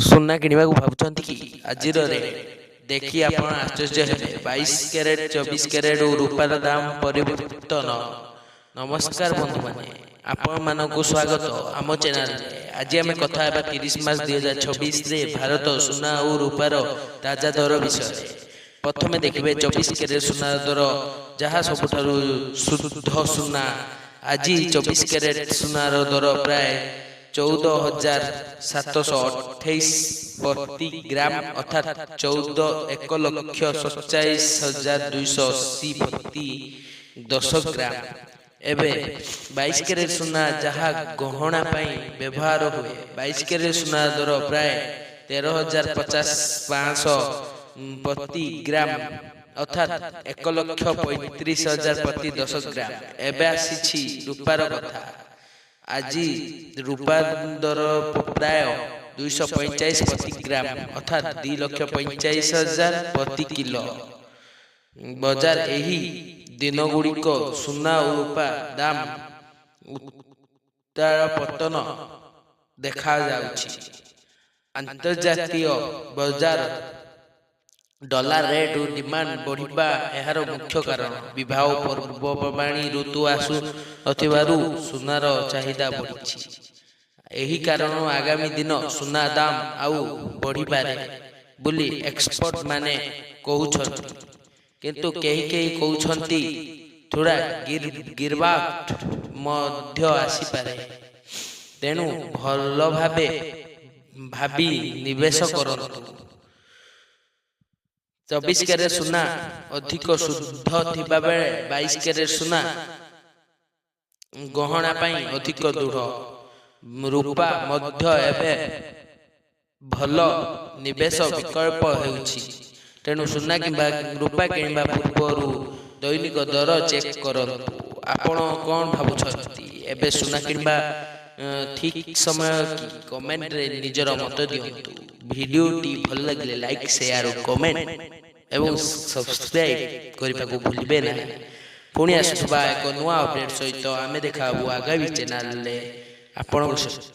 ସୁନା କିଣିବାକୁ ଭାବୁଛନ୍ତି କି? ଆଜିର ରେଟ୍ ଦେଖି ଆପଣ ଆଶ୍ଚର୍ଯ୍ୟ ହେବେ। 22 କ୍ୟାରେଟ, 24 କ୍ୟାରେଟ ଓ ରୂପାର ଦାମ ପରିବର୍ତ୍ତନ। ନମସ୍କାର ବନ୍ଧୁମାନେ, ଆପଣମାନଙ୍କୁ ସ୍ୱାଗତ ଆମ ଚ୍ୟାନେଲରେ। ଆଜି ଆମେ କଥା ହେବା 30 ମାର୍ଚ୍ଚ 2026ରେ ଭାରତ ସୁନା ଓ ରୂପାର ତାଜା ଦର ବିଷୟରେ। ପ୍ରଥମେ ଦେଖିବେ 24 କ୍ୟାରେଟ ସୁନାର ଦର, ଯାହା ସବୁଠାରୁ ଶୁଦ୍ଧ ସୁନା। ଆଜି 24 କ୍ୟାରେଟ ସୁନାର ଦର ପ୍ରାୟ 14,728 ପ୍ରତି ଗ୍ରାମ, ଅର୍ଥାତ୍ 1,47,280 ପ୍ରତି 10 ଗ୍ରାମ। ଏବେ 22 କ୍ୟାରେଟ ସୁନା, ଯାହା ଗହଣା ପାଇଁ ବ୍ୟବହାର ହୁଏ। 22 କ୍ୟାରେଟ ସୁନାର ଦର ପ୍ରାୟ 13,050 500 ପ୍ରତି ଗ୍ରାମ, ଅର୍ଥାତ୍ 1,35,000 ପ୍ରତି 10 ଗ୍ରାମ। ଏବେ ଆସିଛି ରୂପାର କଥା। ଆଜି ରୂପା ଦର ପ୍ରାୟ 245 ପ୍ରତି ଗ୍ରାମ, ଅର୍ଥାତ୍ 2,45,000 ପ୍ରତି କିଲୋ। ବଜାର ଏହି ଦିନଗୁଡ଼ିକ ସୁନା ଓ ରୂପା ଦାମ ଉତ୍ଥାନ ପତନ ଦେଖାଯାଉଛି। ଆନ୍ତର୍ଜାତୀୟ ବଜାର ଡଲାର ରେଟ୍ ଓ ଡିମାଣ୍ଡ ବଢ଼ିବା ଏହାର ମୁଖ୍ୟ କାରଣ। ବିବାହ, ପର୍ବପର୍ବାଣୀ ଋତୁ ଆସୁଥିବାରୁ ସୁନାର ଚାହିଦା ବଢ଼ିଛି। ଏହି କାରଣରୁ ଆଗାମୀ ଦିନ ସୁନା ଦାମ ଆଉ ବଢ଼ିପାରେ ବୋଲି ଏକ୍ସପର୍ଟ ମାନେ କହୁଛନ୍ତି। କିନ୍ତୁ କେହି କେହି କହୁଛନ୍ତି ଥୋଡ଼ା ଗିରାବଟ ମଧ୍ୟ ଆସିପାରେ। ତେଣୁ ଭଲ ଭାବେ ଭାବି ନିବେଶ କରନ୍ତୁ। 24 କ୍ୟାରେଟ ସୁନା ଅଧିକ ଶୁଦ୍ଧ ଥିବାବେଳେ 22 କ୍ୟାରେଟ ସୁନା ଗହଣା ପାଇଁ ଅଧିକ ଦୃଢ଼। ରୂପା ମଧ୍ୟ ଏବେ ଭଲ ନିବେଶ ବିକଳ୍ପ ହେଉଛି। ତେଣୁ ସୁନା କିମ୍ବା ରୂପା କିଣିବା ପୂର୍ବରୁ ଦୈନିକ ଦର ଚେକ୍ କରନ୍ତୁ। ଆପଣ କ'ଣ ଭାବୁଛନ୍ତି? ଏବେ ସୁନା କିଣିବା ଠିକ୍ ସମୟ କି? କମେଣ୍ଟରେ ନିଜର ମତ ଦିଅନ୍ତୁ। ଭିଡ଼ିଓଟି ଭଲ ଲାଗିଲେ ଲାଇକ୍, ସେୟାର ଓ କମେଣ୍ଟ ଏବଂ ସବସ୍କ୍ରାଇବ୍ କରିବାକୁ ଭୁଲିବେ ନାହିଁ। ପୁଣି ଆସୁଥିବା ଏକ ନୂଆ ଅପଡେଟ୍ ସହିତ ଆମେ ଦେଖା ହେବୁ ଆଗାମୀ ଚ୍ୟାନେଲରେ ଆପଣଙ୍କ ସହିତ।